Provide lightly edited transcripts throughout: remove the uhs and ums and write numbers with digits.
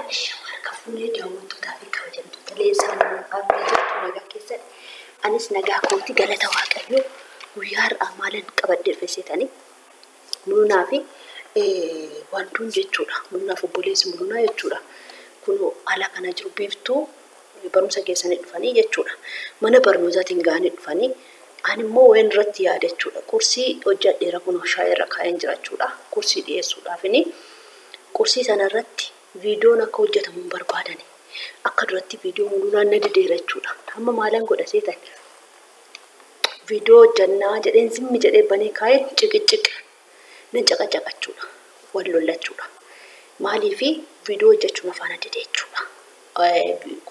Harka fuunee daawwattootaa fi kabajamtoota leensaa faamilii jirtu nagaa keessatti. Anis nagaa kooti galata Waaqayyoo guyyaa har'aa maalan qabadhee dhufe seetanii Mulunaa fi wantuun jechuudha. Mulunaaf obboleessi Mulunaa jechuudha. Kun haala kana jiru biiftuu barumsa keessanii dhufanii jechuudha. Mana barnootaatiin ga'anii dhufanii ani immoo wayin irratti yaada jechuudha. Qursii hojjadheera kun shaayii irra kaa'een jira jechuudha. Qursii dhiyeessuudhaafini qursii sanarratti viidiyoon akka hojjetamu hin barbaadani. Akka duratti viidiyoo Mulunaan na dideera jechuudha. Amma maalan godha seetan? Viidiyoo hojjannaa jedheen zimmi jedhee banee kaa'ee ciqiciq nan caqacaqa jechuudha. Wal lollachuudha. Maaliifi viidiyoo hojjechuun afaan dide jechuudha.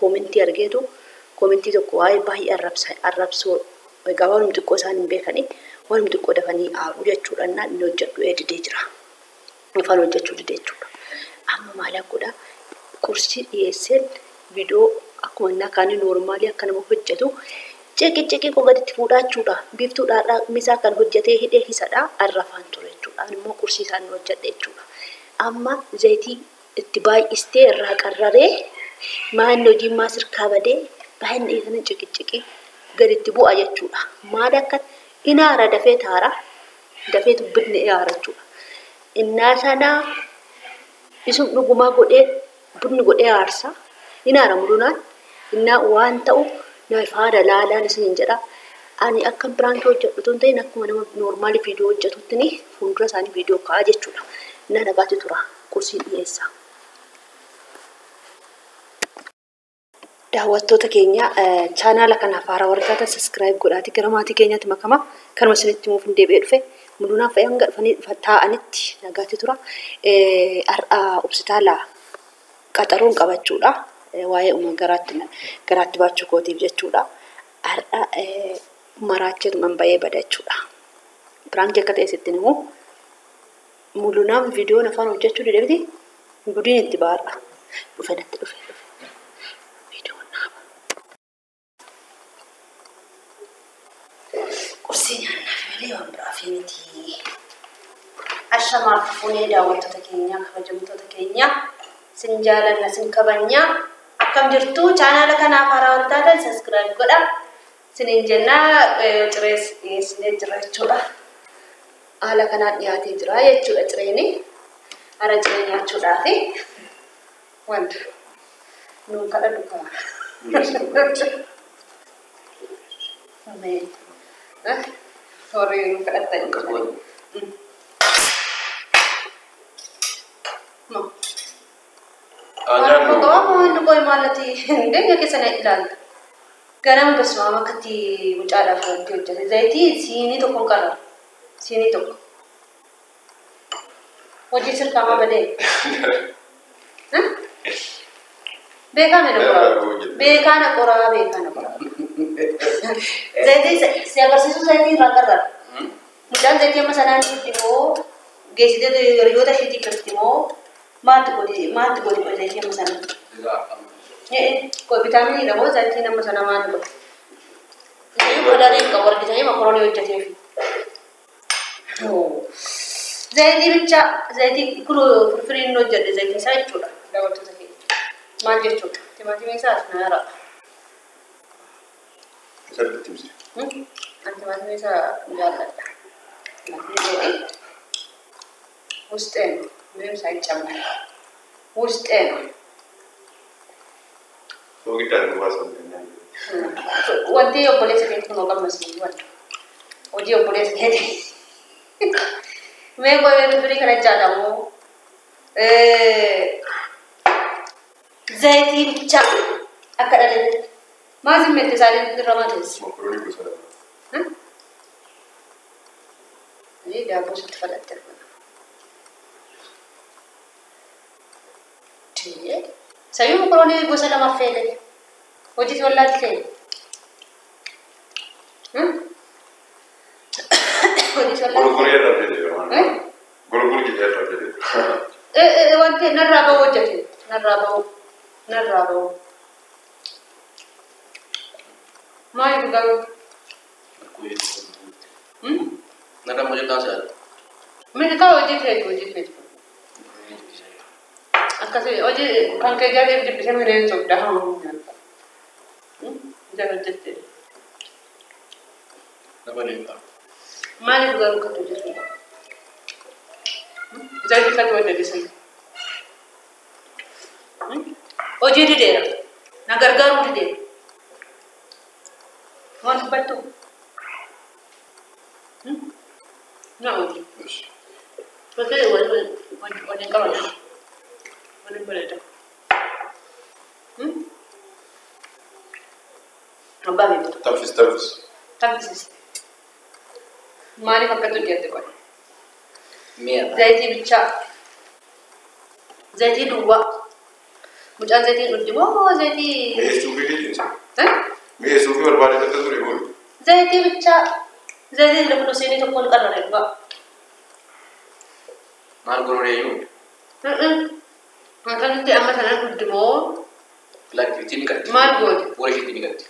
Koomentii argeetu koomentii tokko waa'ee baay'ee arrabsoo egaa waanuma xiqqoo isaan hin beekanii waanuma xiqqoo dafanii aaru jechuudha. Innaan inni hojjedhu didee jira. Afaan hojjechuu dide jechuudha. Amma maalan godhaa qursii dhiyeesseen viidiyoo akkuma innaa kaanii noormaalii akka nama hojjetu ciqiciqii koo gaditti fuudhaa jechuudha. Biiftuudhaan misaa kan hojjetee hidhee hisadhaa arrafaan ture jechuudha. Ani immoo qursii isaan hojjedhe jechuudha. Amma zayitii itti baay'istee irraa qarraree maanni hojiin maa sirkaa badee baay'inni kana ciqiciqii gaditti bu'a jechuudha. Maal akka inaara dafee taara dafee tubbinni aara jechuudha. Innaa sanaa isum dhugumaa godhee bunni godhee aarsa. Inaara Mulunaan innaa waan ta'u na faana laalaan isin jedha. Ani akkam piraankii hojjedhu tun ta'in akkuma nama noormaali viidiyoo hojjetutti fuuldura isaanii viidiyoo kaa'aa jechuudha. Innaa nagaatti tura qursii dhiyeessa. Daawwattoota keenya chaanaala kanaaf haaraa warra taatan sabiskiraayib godhaatii gara maatii keenyaatti makama. Kanuma isinitti himuuf hin deebi'ee dhufe. Mulunaaf fa'i hanga dhufanii taa'anitti nagaatti tura. Har'a hospitaala qaxaruun qabachuudha. Waa'ee uuma garaatti baachuu kootiif jechuudha. Har'a maraacheetu bahee bada jechuudha. Piraankii akka ta'e sitti himu. Mulunaan viidiyoon afaan hojjechuu dide gudiin itti baadha. Dhufe natti dhufe. Viidiyoon naaba. Qursii nyaannaaf malee waan biraaf miti. Ashamaaf fuunee daawwattoota keenya kabajamtoota keenya sin jaalanna sin kabajna. Akkam jirtu chaanaala kanaaf haaraa warra taatan sabiskiraayib godhaa. Sinin jennaa cirees dhiyeessinee jira jechuudha. Haala kanaan dhiyaatee jira jechuudha cireeni. Hara ciree nyaachuudhaafi wanta nuun kadhadhu kana. Warri nuun kadhattan. Qoy maalati deenya keessa na ilaalta. Ganama basuma akkatti mucaadhaaf wanti hojjete. Zayitii siinii tokko hin qarraru. Siinii tokko. Hojii sirkaamaa badee. Beekaa na qoraa. Beekaa na qoraa beekaa na qoraa. Zayitii si agarsiisu zayitii irraa qarraru. Mucaan zayitii amma sanaan jirti moo geessitee hiriyoota isheetii jirti moo maaltu godhi qoy zayitii amma sanaan? Vitaaminii dha moo zayitiin amma sana maal godhi? Zayitii godhanii qabu argitanii makoroonii hojjeteefi. Zayitii bicha zayitii kun firfiriin hojjedhe zayitii isaa jechuudha daawwattoota keenya. Maal jechuudha? Timaatimii isaa as na yaraa. Ani timaatimii isaa jaalladha. Timaatimii godhi. ውስጤ ነው ምንም ሳይጨመር ውስጤ ነው። Wanti obboleessa keetti kun ogammas wanta hojii obboleessa keetti mee qoy firii kana jaalamu zayitii bicha akka dhalate maal zimmetti isaanii irra maal teessi? Ni daabboo sitti falatte. Sayyuu mokoroonii gosa lama feele. Hojii wallaalti ta'e. Hojii wallaalti. Wanti narraa bahu hojjete. Narraa bahu. Narraa bahu. Maaliif garuu? Narraa hojjetaan si'aadha. Miti kaa hojii feetu hojii feetu. Akka Akkasii hojii kan kee jaateef jibbisee mireen sobdaa hamaa nyaata. Jala hojjettee. Nama deemta. Maaliif garuu kan hojjetu? Zayitii kan hojjetu. Hojii dideera. Na gargaaruu dideera. Waan dubbattu? Na hojii. Bakka waliin qaban. Waliin bareeda. Abbaa beektu. Tanfis tanfis. Taphisiis. Maaliif akkatti hojjette qola? Mi'a. Zayitii bichaa. Zayitii duwwaa. Mucaan zayitii dhugdi moo zayitii? Mi'eessuu fi keessa. Mi'eessuu fi barbaade takka ture kun. Zayitii bichaa. Zayitii lafa seenii tokkoon qarrare dhugaa. Maal gorureeyyuu? Akkamitti amma sana dhugdi moo Lakki ni gatti. maal goote? Fuula isheetti ni gatti.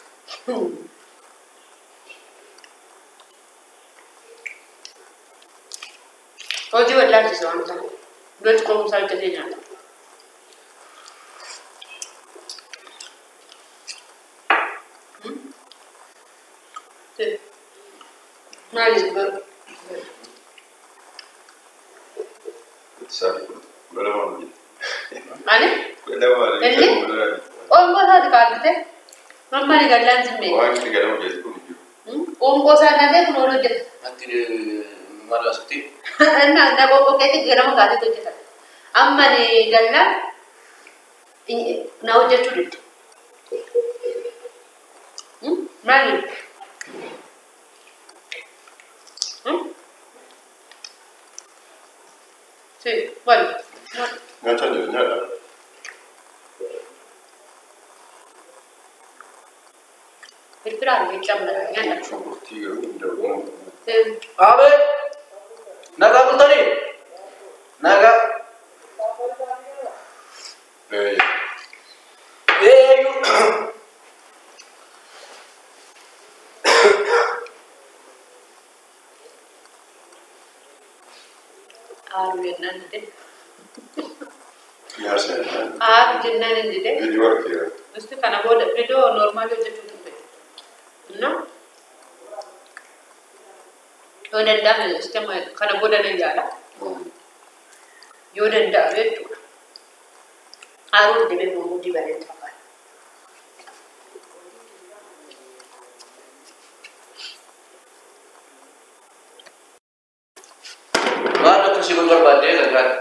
Hojii wallaalchisa waan ta'eef. Duratti qoomsaa hojjetee nyaata. Maaliif garuu? Isaanii 12 hojjete. Maaliif? 12. Inni? Qoonqoo isaati kaartite. Amma ni gallaan zimmee. Waan inni ganama hojjetu kun hin jiru. Qoonqoo isaa nyaatee kun oolu hojjeta. Natti maal haasofti? Na na qoonqoo keetti ganama kaatee hojjeta. Amma ni gallaan na hojjechuu didde. Maaliif? Si, wal. Nyaachaa jiru nyaadha. Firfiraan miidhamna nyaata. Shunkurtii garuu hin darbu. Abe! Nagaa bultanii? Nagaa. Eeyyuu. Aaru jennaan dide. Nyaarsa jennaan. Aaru jennaan hin dide. Viidiyoo argeera. Isti kana booda viidiyoo noormaali hojjechuu turte. Na? Yoo danda'ame isti amma kana booda nan yaala. Yoo danda'ame jechuudha. Aaruu dibee mormuu dibaree fakkaata. Maal akkasii kun barbaaddee gargaara?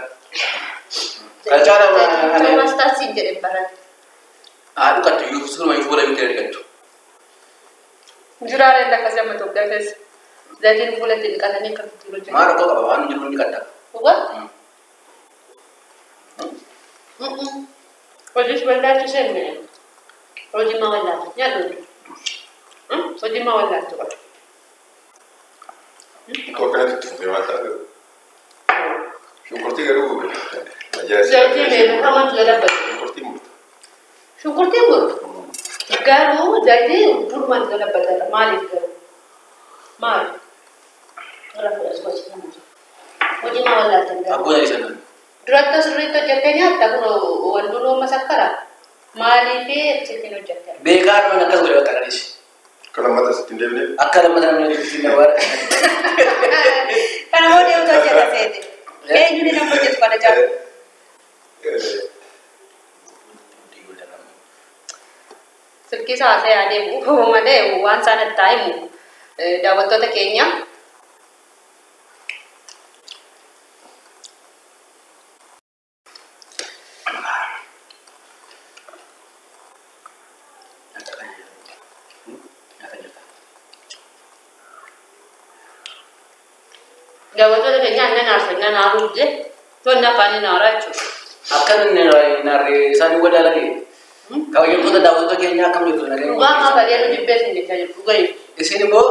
Kan caalaa Zayitii mastaarsiin jedhee baran. Haa dhugattu iyyuu suuruma iyyuu fuula iyyuu dhiqattu. Jiraaleen akkasii amma Itoophiyaa keessa. Zayitiin fuula itti dhiqatanii akka itti hojjetan. Maal rakkoo qaba waan jiru ni dhiqatta. Dhugaa? Hojiis wallaalchisee hin jedhamu. Hojii maa wallaalcha? Nyaadhu. Hojii maa wallaalchu qaba. Itoo akkanatti itti fufee waan ta'eef. Shunkurtii garuu ajaa'ibsiisa. Zayitii meeqa hamaan galabbatu. Shunkurtii murta. Shunkurtiin murtu. Garuu zayitii durumaan galabbata. Maaliif garuu? Maali? Irra fuudhas gosa nama. Hojii maa wallaaltan garuu? Abboon isa nan. Duratti sirriitti hojjettee nyaatta kun wanduun masakkara. Maaliif akkasittiin hojjette? Beekaa armaan akkas godhe bakka dhanis. Akka lammata sitti hin deebineef. Akka lammata namni itti hin Kana hoo deemtu hojjeta seete. Eenyuun nama hojjetu kana caalu? Silkii isaa haasa'ee adeemu malee waan isaan itti himu daawwattoota keenya. Daawwattoota keenya annan aarsa annan aaruu dide tonna afaan hin aaraa jechuudha. Akka inni naarree isaan wadaalanii kabajamtoota daawwattoota keenyaa akkam jirtu nageenya. Dhugaa amma bareedu jibbee isin jechaa jiru dhugaa. Isin immoo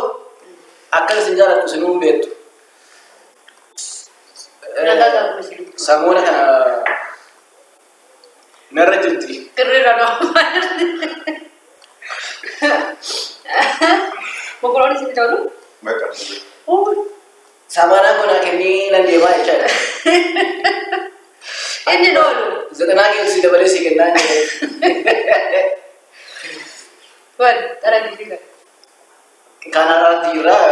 akka isin jaallattu isinuu hin beektu. Nagaa gaafuma isin. Samoona kana narra jirti. Kirriirra noo. Mokoroon isin tolu? Maqaa. Samaanaa konaa kennii nan deemaa jechaadha. Inni loolu. 90 keessi dabalee si kennaa jedhe. Wal xara gidduu. Kanarratti irraa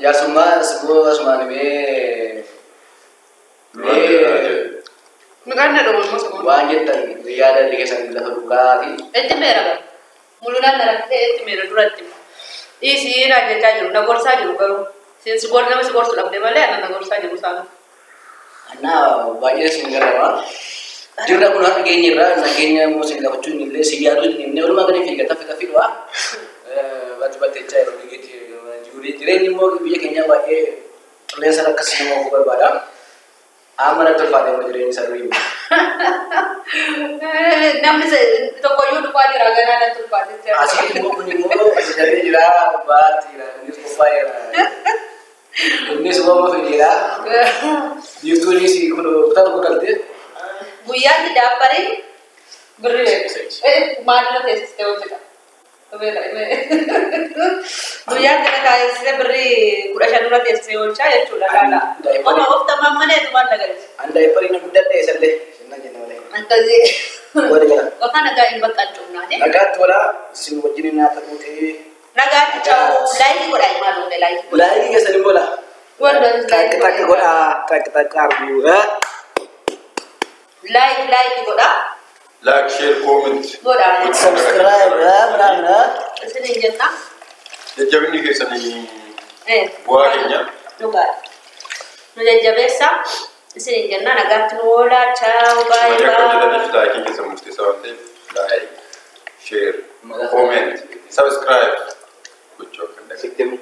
jaarsummaa siboo asumaan mee Maqaan na dhowwan mos goon. waan jettan yaada illee keessan lafa dhugaati. Itti meera bara. Mulunaan na rakkisee itti meera duratti. Dhiisii naan jechaa jiru na gorsaa jiru garuu. Siin si gorsa nama si gorsu dhabde malee ana na gorsaa jiru isaan. Annaa baay'ee sin gargaara. Jirra kun har'a keenya irraa nageenya immoo sin gaafachuun illee si yaaduu hin himne walumaa gadi fiiga tafi tafi dhu'a. Batti battechaa yeroo biyyeetti jireenyi immoo biyya keenyaa baay'ee qilleensa akkasii nama ofuu barbaada. Amma natti ulfaate immoo jireenyi isaa durii. Namni tokkoyyuu dhufaa jira ganaa natti ulfaate. Asii immoo kun immoo asii jira baatti jira innis qophaa'eera. Innis waama fedheera. Biiftuunis kun kutaa tokko galtee. Guyyaatti daabbarii birrii maalirra teessistee hojjeta. Guyyaatti na taasisee birrii 15 irra teessisee oolchaa jechuudha laala. Oma ofta maneetu maal nagarsiisa. An daa'ibbarii na guddadhe isallee. Sinnaa jenna malee. Akkasii. Wali jala. Yookaan nagaa hin baqqaancuumnaate. Nagaatti walaa isin wajjin naa ta'uu ta'ee. Nagaatti caa'u laayikii godhaa maal uumne laayikii godhaa. Laayikii keessan immoo laa. Takka takka godhaa takka takka arguu. Laayikii laayikii godhaa. Like, share, comment. Godhaa. Subscribe ምናምን Isin jenna. Jajjabinni keessanii bu'aa keenya. Dhugaadha. Nu jajjabeessa. Isin jenna nagaatti nu oolaa. Chaawu Hojii akka baay'ee. hojjetaniif laayikiin keessan murteessaa waan ta'eef like, share, comment, subscribe gochuu akka hin dagatinaa.